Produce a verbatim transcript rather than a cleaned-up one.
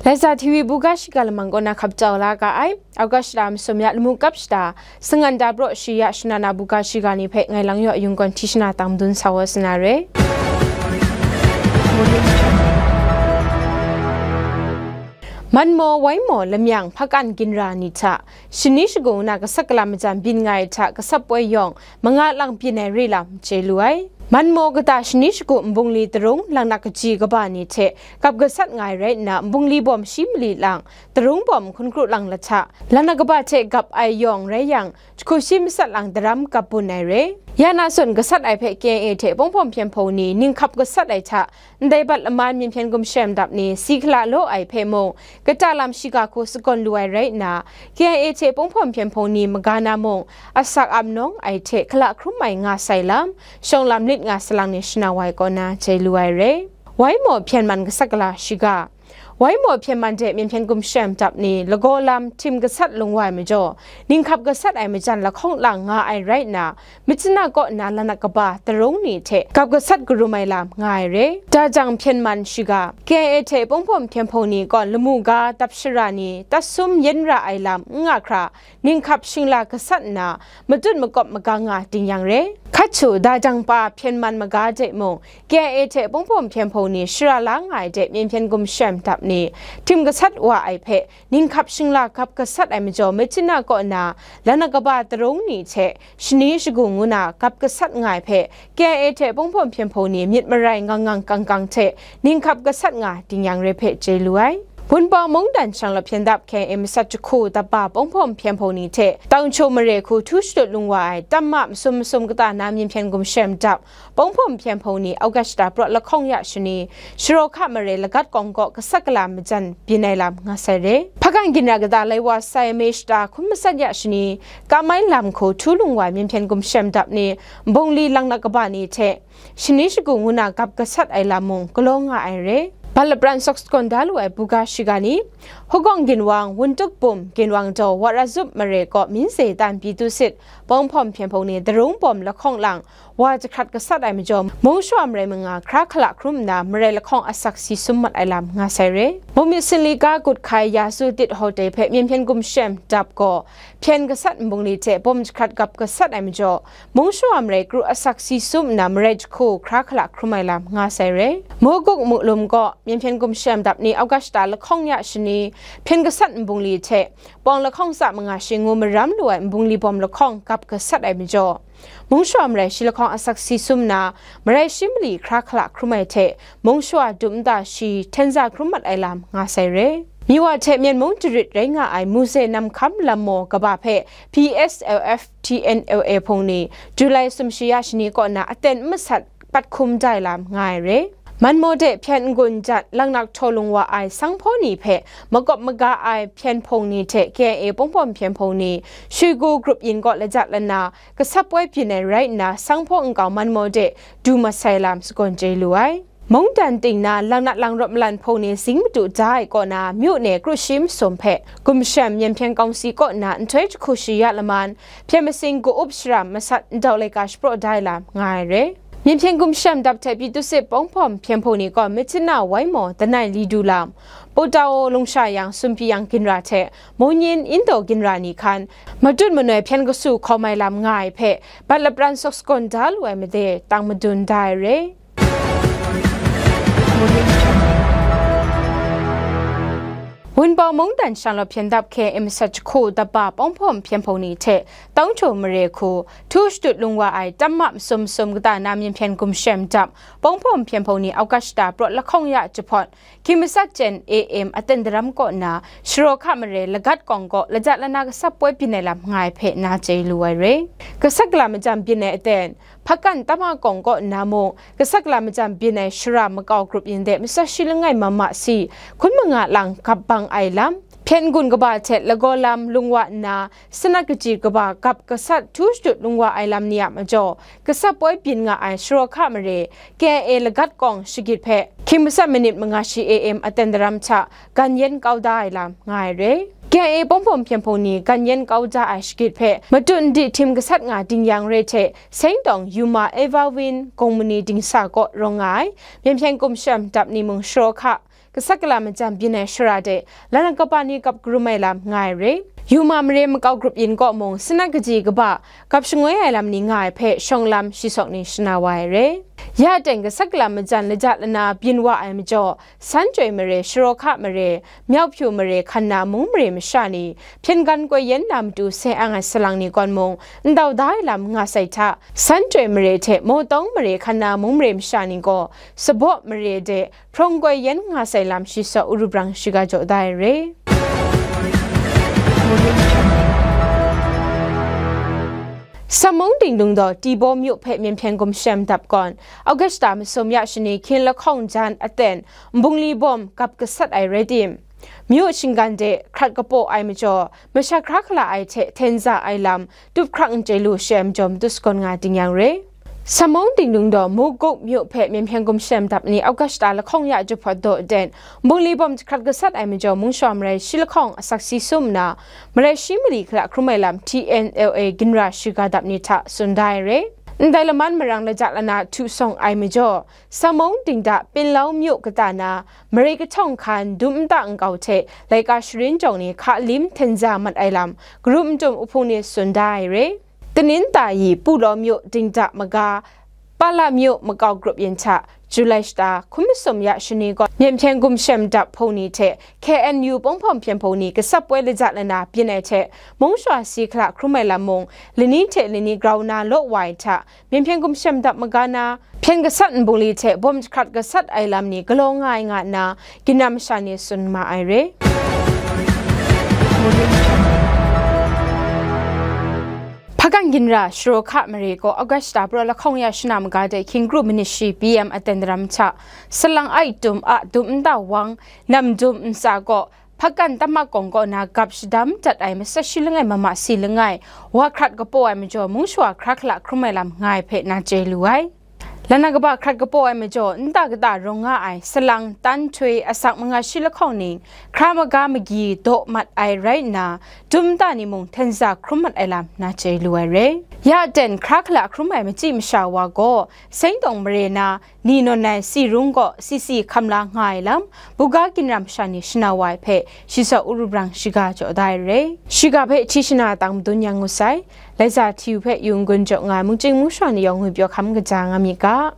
Dai za T V buga shiga lamang kaw na hkap jau la ga ai, August la masum ya lamu kap shata, sangan da braw shi ya shana na buga shiga ni hpe ngai lang yaw yungkawn hti shana tang madun sa wa sa na re. Manmaw, Waimo, Lamyang, Hpakan ginra ni hta, shani shagu na gasat gala majan byin nga ai hta gasap poi yawng, manga lang byin ai re lam chye lu ai. Manmaw kata shani shagu nbungli tarung, langnak kaji kaba ni hte gap gasat nga ai rai nna, nbungli bawm shi mali lang, tarung bawm hkun kru lang lahta, langnak kaba hte gap ai yawng rai yang, jahku shi masat lang daram gap bun ai re. Ya na zawn gasat ai hpe K I A hte Punghpaw Hpyen Hpaw ni ninghkap gasat ai hta, ndai bat laman myen hpyen gumshem dap ni si hkala law ai hpe mung, kata lam shiga hku sagawn lu ai rai nna, K I A hte Punghpaw Hpyen Hpaw ni maga na mung, asak ap nawng ai hte hkala hkrum ai nga sai lam, shawng lam lit nga salang ni shanau ai kaw na chye lu ai re. Waimo hpyen man gasat gala shiga. Waimo hpyen man de myen hpyen gumshem dap ni lagaw lam htim gasat lung wa ai majaw, ninghkap gasat ai majan lahkawng lang nga ai rai nna, machyin a kaw na lanak kaba tarung ni hte gap gasat karum ai lam nga ai re. Dajang hpyen man shiga, K I A hte Punghpaw Hpyen Hpaw ni kaw lamu ga dap shara ni tat sum yen ra ai lam n nga hkra, ninghkap shingla gasat nna, matut makawp maga nga ding yang re. Hkachyu dajang pa hpyen man maga de mung, K I A hte Punghpaw Hpyen Hpaw ni shara la nga ai de myen hpyen gumshem dap ni, htim gasat wa ai hpe, ninghkap shingla gap gasat ai majaw, machyin a kaw na, lanak kaba tarung ni hte shani shagu ngu na gap gasat nga ai hpe, K I A hte Punghpaw Hpyen Hpaw ni myit marai ngang ngang kang kang hte, ninghkap gasat nga ding yang re hpe chye lu ai. Wunpawng mungdan shanglawt hpyen dap K I A masat jahku dapa Punghpaw Hpyen Hpaw ni hte Taungchaw mare hku htu shadut lung wa ai, tam ma masum masum kata na myen hpyen gumshem dap, Punghpaw Hpyen Hpaw ni August shata prat lahkawng ya shani, Sharawhka mare lagat kawng kaw gasat gala majan byin ai lam nga sai re. Hpakan ginra kata lai wa sai May shata hkun masat ya shani, Kamai lam hku htu lung wa ai myen hpyen gumshem dap ni, nbungli langnak kaba ni hte, shani shagu ngu na gap gasat ai lam mung galaw nga ai re. Bat lapran sawk sagawn da lu ai buga shiga ni, Hugawng ginwang, Wuntuk bum, ginwang daw, Wara zup mare kaw Minze tan pyi tu sit, Punghpaw Hpyen Hpaw ni darung bawm lahkawng lang, wa jahkrat gasat ai majaw, mung shawa marai manga hkra hkala hkrum nna, marai lahkawng asak si sum mat ai lam nga sai re. Mung myit sinli ga gut hkai ya su tit hote hpe myen hpyen gumshem dap gaw, hpyen gasat nbungli hte bawm jahkrat gap gasat ai majaw, mung shawa marai kru asak si sum nna, marai jahku hkra hkala hkrum ai lam nga sai re. Mukuk mulum gaw, myen hpyen gumshem dap ni August shata lahkawng ya shani, hpyen gasat nbungli hte, pawng lahkawng tsa manga shi ngu maram lu ai nbungli bawm lahkawng gap gasat ai majaw, mung shawa marai shi lahkawng asak si sum nna, marai shi mali hkra hkala hkrum ai hte, mung shawa dum nta shi hten za hkrum mat ai lam nga sai re. Myi wa hte Myen mung jarit rai nga ai Muze Namhkam Lam Maw kaba hpe P S L F T N L A hpung ni July sumshi ya shani kaw na aten n masat pat hkum dai lam nga ai re. Manmaw de hpyen n-gun jat langnak htaw lung wa ai sanghpaw ni hpe makawp maga ai hpyen hpung ni hte K I A Punghpaw Hpyen Hpaw ni Shuigu grup yin kaw lajat lana gasap woi byin ai rai nna, sanghpaw nkau Manmaw de du masai lam sagawn chye lu ai. Mungdan ting na langnat langrawp malan hpung ni zing madu da ai kaw na, myu ne kru shi masum hpe gumshem myen hpyen kawng si kaw na nhtoi jahku shi ya laman, hpyen masing gu-up sharam masat ndau laika shapraw da ai lam nga ai re. Myen hpyen gumshem dap hte pyi tu sit Punghpaw Hpyen Hpaw ni kaw Myitkyina Waimaw, Danai Lidu Lam, Putao Lungsha Yang, Sunpyang Ginra hte Munyin Indaw Ginra ni hkan, matut manoi hpyen kasu hkawm ai lam nga ai hpe, bat lapran sawk sagawn da lu ai made tang madun da ai re. Wunpawng mungdan shanglawt hpyen dap hkye e masat jahku dapa Punghpaw Hpyen Hpaw ni hte Taungchaw mare hku htu shadut lung wa ai, tam ma masum masum kata na myen hpyen gumshem dap, Punghpaw Hpyen Hpaw ni August shata prat lahkawng ya jahpawt, hkying masat jen A M aten daram kaw na, Sharawhka mare Lagat Kawng kaw lajat lana gasap woi byin ai lam nga ai hpe na chye lu ai re. Gasat gala majan byin ai aten, Hpakan Tama Kawng kaw nna mung, gasat gala majan byin ai shara makau grup yin de matsa shi langai mama si, hkun manga lang gap bang ai lam, hpyen gun kaba hte lagaw lam lung wa nna, sanat kaji kaba gap gasat htu shadut lung wa ai lam ni a majaw, gasap woi byin nga ai Sharawhka mare, K I A Lagat Kawng shagit hpe, hkying masat minit manga shi A M aten daram hta, gan yen kau da ai lam nga ai re. K I A Punghpaw Hpyen Hpaw ni gan yen kau da ai shagit hpe, matut ndi htim gasat nga ding yang re hte, Sengtawng Yuma Eva Win Gongmani dingsa kaw rawng nga ai, myen hpyen gumshem dap ni mung Sharawhka, gasat gala majan byin ai shara de, lanang kaba ni gap karum ai lam nga ai re. Yuma mare makau grup yin kaw mung, sanat kaji kaba gap shangoi ai lam ni nga ai hpe shawng lam shi sawk ni shana wa ai re. Ya teng gasat gala majan laja lana byin wa ai majaw, San Chyoi mare, Sharawhka mare, Myaupyu mare, Hkanna mung mare masha ni, hpyen gan koi yen na matu sai ang ai salang ni kawn mung, ndau da ai lam nga sai hta, San Chyoi mare hte Mawtawng mare, Hkanna mung mare masha ni gaw, Sabaw mare de hprawng koi yen nga sai lam shi sawk urup rang shiga jaw da ai re. Samung Dingdung daw Tibaw myu hpe myen hpyen gumshem dap gawn, Augusta masum ya shani hkyin lahkawng jan aten nbungli bawm gap gasat ai rai tim, myu shinggan de hkrat kapaw ai majaw, masha hkra hkala ai hte hten za ai lam, tup hkrak n chye lu shi ai majaw matu sagawn nga ding yang re. Samung Dingdung daw Mukguk myu hpe myen hpyen gumshem dap ni Augusta lahkawng ya jahpawt daw den, nbungli bawm jahkrat gasat ai majaw mungshaw marai shi lahkawng asak si sum nna, marai shi mali hkala hkrum ai lam T N L A ginra shiga dap ni hta tsun da ai re. Ndai laman marang laja lana htu sawng ai majaw, Samung Dingdung Pinlau myu kata na, marai kahtawng hkan dum nta nkau hte laika sharin jawng ni hka lim hten za mat ai lam, grup ndum uhpung ni tsun da ai re. Tenin ta yi Pulaw myu Dingdung maga, Pala myu makau grup yin hta, Julai shata, hkum masum ya shani gaw, myen hpyen gumshem dap hpung ni hte K N U pawng hpawng hpyen hpung ni gasat poi laja lana byin ai hte, mungshaw si hkala hkrum ai lam mung, lani hte lani grau na law wa ai hta, myen hpyen gumshem dap maga na, hpyen gasat nbungli hte bawm jahkrat gasat ai lam ni galaw nga ai nga nna, ginra masha ni tsun ma ai re. Hpakan ginra Sharawhka mare gaw Augusta pura lahkawng ya shana maga de hkying kru manit shi P M aten daram hta, salang ai tum a dum nta wang, nam dum ntsa gaw, Hpakan Tamakawng kaw na gap shadam dat ai masat shi langai mama si langai, wa hkrat kapaw ai majaw mungshawa hkra hkala hkrum ai lam nga ai hpe na chye lu ai. Lana kaba hkrat kapaw ai majaw nta kata rawng nga ai salang tan htoi asak manga shi lahkawng ning, hkra maga magi daw mat ai rai nna, dum nta ni mung hten za hkrum mat ai lam na chye lu ai re. Ya ten hkra hkala hkrum ai machyi masha wa gaw, Sengtawng mare na, Ni nawn ai si rung kaw si si hkam la nga ai lam, buga ginra masha ni shana wa ai hpe, shi sawk urup rang shiga jaw da ai re. Shiga hpe hti shana tang madun yang ngut sai, Laiza Hti U hpe yu n-gun jaw nga ai mungchying mungshaw ni yawng ngwipyaw hkam kaja nga myit ga.